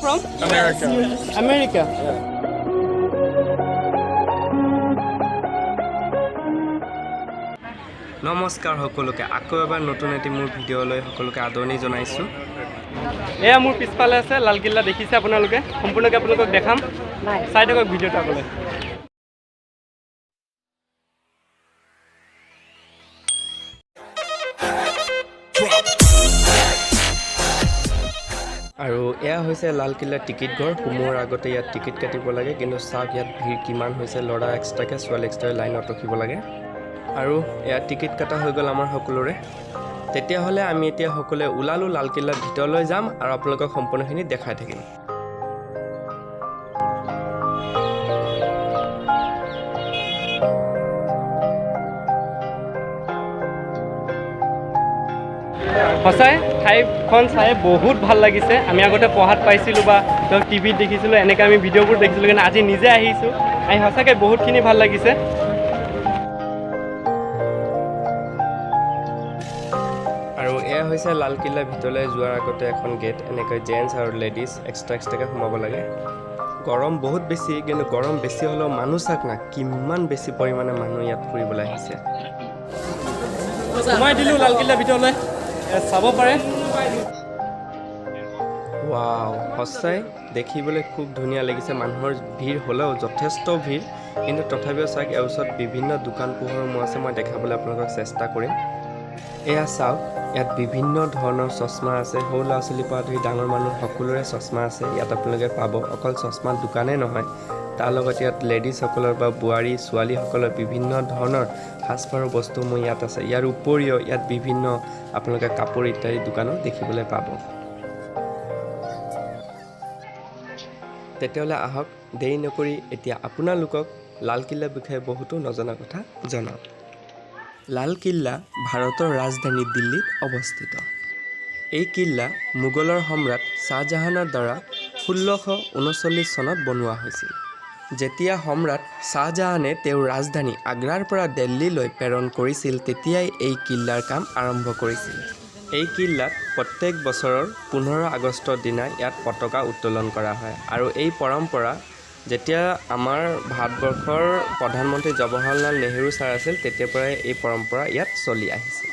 From? America. America. নমস্কাৰ সকলোকে, আকৌ এবাৰ নতুন এটি মোৰ ভিডিঅ'লৈ সকলোকে আদৰণি জনাইছোঁ। এয়া মোৰ পিছফালে আছে লালকিল্লা, দেখিছে আপোনালোকে। সম্পূৰ্ণকৈ আপোনালোকক দেখাম, চাই থাকক ভিডিঅ'টো আগলৈ। আৰু এয়া হৈছে লালকিল্লাৰ টিকিট ঘৰ। সোমোৱাৰ আগতে ইয়াত টিকিট কাটিব লাগে। কিন্তু চাওক, ইয়াত ভিৰ কিমান হৈছে। ল'ৰা এক্সট্ৰাকৈ, ছোৱালী এক্সট্ৰাকৈ লাইনত ৰখিব লাগে। আৰু এয়া টিকিট কটা হৈ গ'ল আমাৰ সকলোৰে। তেতিয়াহ'লে আমি এতিয়া সকলোৱে ওলালোঁ, লালকিল্লাৰ ভিতৰলৈ যাম আৰু আপোনালোকক সম্পূৰ্ণখিনি দেখাই থাকিম। সঁচাই ঠাইখন চাই বহুত ভাল লাগিছে। আমি আগতে পঢ়াত পাইছিলোঁ বা ধৰক টিভিত দেখিছিলোঁ, এনেকৈ আমি ভিডিঅ'বোৰ দেখিছিলোঁ, কিন্তু আজি নিজে আহিছোঁ, আহি সঁচাকৈ বহুতখিনি ভাল লাগিছে। আৰু এয়া হৈছে লালকিল্লাৰ ভিতৰলৈ যোৱাৰ আগতে এখন গেট। এনেকৈ জেণ্টছ আৰু লেডিজ এক্সট্ৰা এক্সট্ৰাকৈ সোমাব লাগে। গৰম বহুত বেছি, কিন্তু গৰম বেছি হ'লেও মানুহ চাওক না, কিমান বেছি পৰিমাণে মানুহ ইয়াত ফুৰিবলৈ আহিছে। সোমাই দিলোঁ লালকিল্লাৰ ভিতৰলৈ, চাব পাৰে। ৱাও, সঁচাই দেখিবলৈ খুব ধুনীয়া লাগিছে। মানুহৰ ভিৰ হ'লেও, যথেষ্ট ভিৰ, কিন্তু তথাপিও চাওক, ইয়াৰ ওচৰত বিভিন্ন দোকান পোহাৰসমূহ আছে। মই দেখাবলৈ আপোনালোকক চেষ্টা কৰিম। এয়া চাওক, ইয়াত বিভিন্ন ধৰণৰ চশমা আছে। সৰু ল'ৰা ছোৱালীৰ পৰা ধৰি ডাঙৰ মানুহ সকলোৰে চশমা আছে ইয়াত আপোনালোকে পাব। অকল চশমাৰ দোকানেই নহয়, তাৰ লগত ইয়াত লেডিজসকলৰ বা বোৱাৰী ছোৱালীসকলৰ বিভিন্ন ধৰণৰ সাজপাৰৰ বস্তুসমূহ ইয়াত আছে। ইয়াৰ উপৰিও ইয়াত বিভিন্ন আপোনালোকে কাপোৰ ইত্যাদি দোকানো দেখিবলৈ পাব। তেতিয়াহ'লে আহক, দেৰি নকৰি এতিয়া আপোনালোকক লালকিল্লাৰ বিষয়ে বহুতো নজনা কথা জনাওঁ। লালকিল্লা ভাৰতৰ ৰাজধানী দিল্লীত অৱস্থিত। এই কিল্লা মোগলৰ সম্ৰাট শ্বাহজাহানৰ দ্বাৰা 1639 চনত বনোৱা হৈছিল। যেতিয়া সম্ৰাট শ্বাহজাহানে তেওঁৰ ৰাজধানী আগ্ৰাৰ পৰা দিল্লীলৈ প্ৰেৰণ কৰিছিল, তেতিয়াই এই কিল্লাৰ কাম আৰম্ভ কৰিছিল। এই কিল্লাত প্ৰত্যেক বছৰৰ 15 আগষ্টৰ দিনা ইয়াত পতাকা উত্তোলন কৰা হয়। আৰু এই পৰম্পৰা যেতিয়া আমাৰ ভাৰতবৰ্ষৰ প্ৰধানমন্ত্ৰী জৱাহৰলাল নেহেৰু ছাৰ আছিল, তেতিয়াৰ পৰাই এই পৰম্পৰা ইয়াত চলি আহিছে।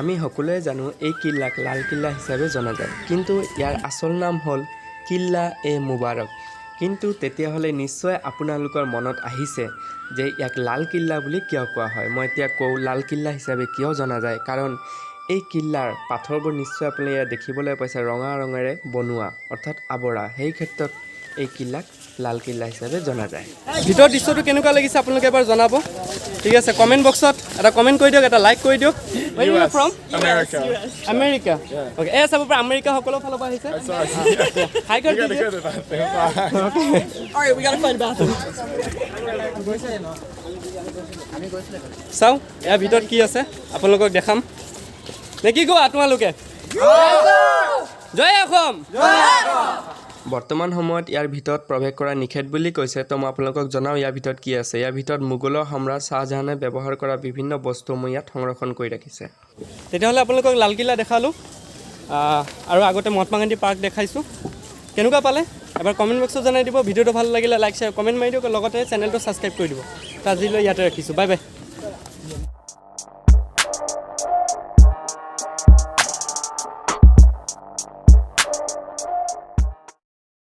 আমি সকলোৱে জানো, এই কিল্লাক লালকিল্লা হিচাপে জনা যায়, কিন্তু ইয়াৰ আচল নাম হ'ল কিল্লা এ মুবাৰক। কিন্তু তেতিয়াহ'লে নিশ্চয় আপোনালোকৰ মনত আহিছে যে ইয়াক লালকিল্লা বুলি কিয় কোৱা হয়। মই এতিয়া কওঁ, লালকিল্লা হিচাপে কিয় জনা যায়। কাৰণ এই কিল্লাৰ পাথৰবোৰ নিশ্চয় আপুনি ইয়াত দেখিবলৈ পাইছে, ৰঙা ৰঙেৰে বনোৱা, অৰ্থাৎ আৱৰা। সেই ক্ষেত্ৰত এই কিল্লাক লালকিল্লা হিচাপে জনা যায়। ভিতৰৰ দৃশ্যটো কেনেকুৱা লাগিছে আপোনালোকে এবাৰ জনাব, ঠিক আছে? কমেণ্ট বক্সত এটা কমেণ্ট কৰি দিয়ক, এটা লাইক কৰি দিয়ক। US. From? America. America, okay. এয়া চাব পাৰে, আমেৰিকা সকলো ফালৰ পৰা আহিছে। হাই কৰি You gotta দিছে। Go to the bathroom. Bye. All right, we gotta find a bathroom. চাওঁ ইয়াৰ ভিতৰত কি আছে, আপোনালোকক দেখাম। নে কি কোৱা তোমালোকে? জয় অসম! বৰ্তমান সময়ত ইয়াৰ ভিতৰত প্ৰৱেশ কৰা নিষেধ বুলি কৈছে। তো মই আপোনালোকক জনাওঁ ইয়াৰ ভিতৰত কি আছে। ইয়াৰ ভিতৰত মোগলৰ সম্ৰাট শ্বাহজাহানে ব্যৱহাৰ কৰা বিভিন্ন বস্তুসমূহ ইয়াত সংৰক্ষণ কৰি ৰাখিছে। তেতিয়াহ'লে আপোনালোকক লালকিল্লা দেখালোঁ আৰু আগতে মহাত্মা গান্ধী পাৰ্ক দেখাইছোঁ। কেনেকুৱা পালে এবাৰ কমেণ্ট বক্সত জনাই দিব। ভিডিঅ'টো ভাল লাগিলে লাইক, শ্বেয়াৰ, কমেণ্ট মাৰি দিয়ক, লগতে চেনেলটো ছাবস্ক্ৰাইব কৰি দিব। তো আজিলৈ ইয়াতে ৰাখিছোঁ। Bye bye.